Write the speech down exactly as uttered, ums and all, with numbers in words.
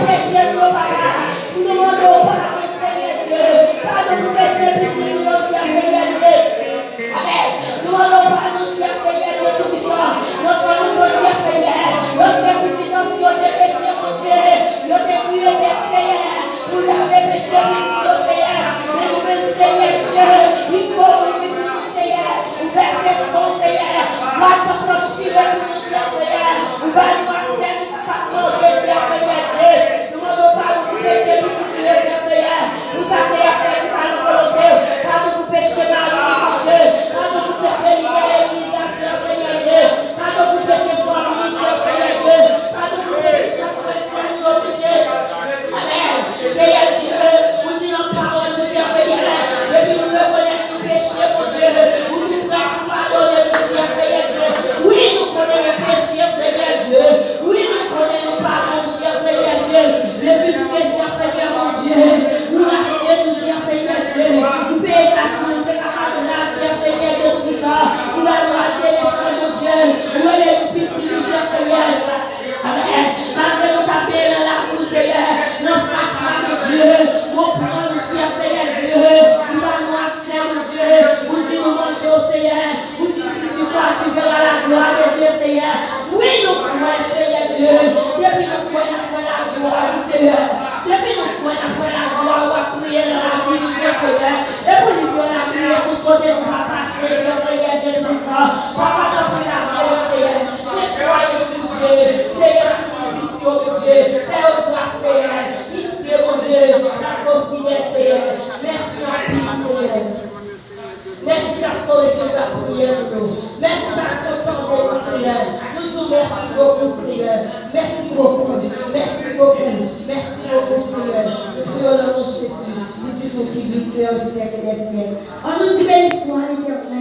Peche nou yo, papa. Pou nou mande w padon, Senyè Dye. Padon pou peche pitit nou yo, chè Senyè Dye. Amèn. Nou mande w padon, chè Senyè Dye Toupisan. Nan fanmi nou, chè Senyè. Lòske pitit nou yo te peche, Bondye, yo te kriye, Pè Senyè, pou lave peche pitit yo, Senyè. Men nou menm, Senyè Dye, jiske w mouri pou nou, Senyè. Ou vèse san w, Senyè. Lwa tanp lan chire pou nou, chè Senyè. Ou ba nou aksè, nou kapab mande, chè Senyè Dye. Nou mande w padon pou peche nou ki kouvri, chè Senyè. Pou sa ke y ap fè ki pa nan volonte w. Padon pou peche mari nou, Bondye. Padon pou peche lidè legliz la, chè Senyè Dye. Padon pou peche fanmi nou, chè Senyè Dye. Padon pou peche chak frè e sè nou yo, Bondye. Amèn. Senyè Dye, ou di nan pawòl ou, chè Senyè, depi nou rekonèt nou peche, Bondye, ou tou prè pou padone nou, chè Senyè Dye. Wi, nou konnen nou peche, Senyè Dye. Wi, nou konnen nou pa bon, chè Senyè Dye. Men piske, chè Senyè Bondye, ou rachte nou, chè Senyè Dye. Ou peye kach pou nou te kapab la, chè Senyè Dye Toupisan. Ou ba nou aksè nan san, Bondye. Ou rele nou pitit ou, chè Senyè. Amèn. Malgre nou ta peye nan lakou, Senyè, nan fatra, Bondye, ou pran nou, chè Senyè Dye, ou ba nou aksè, Bondye, ou di nou mande w, Senyè, ou di si tu crois, tu verras la gloire de Dieu, Senyè. Wi, nou kwè, Senyè Dye, depi nou kwè, n ap wè laglwa ou, Senyè. Depi nou kwè, n ap wè laglwa ou ap briye nan lavi nou, chè Senyè. E pou li dwe laglwa tout kote nou va pase, chè Senyè Dye Toupisan. Papa, tanpri, lave nou, Senyè. Netwaye nou, Bondye. Seyè, timoun piti yo, Bondye. Fè yo gras, Seyè. Pitye, Bondye. Paske w fidèl, Seyè. Mèsi anpil, Seyè. Mèsi paske w resevwa priyè nou yo. Mèsi paske w tande nou, Seyè. Nou di w mèsi bokou, Seyè. Mèsi bokou. Mèsi bokou. Mèsi bokou, Seyè. Nou priye w nan non Jezi. Nou di nou ki viv e syèk dè syèk.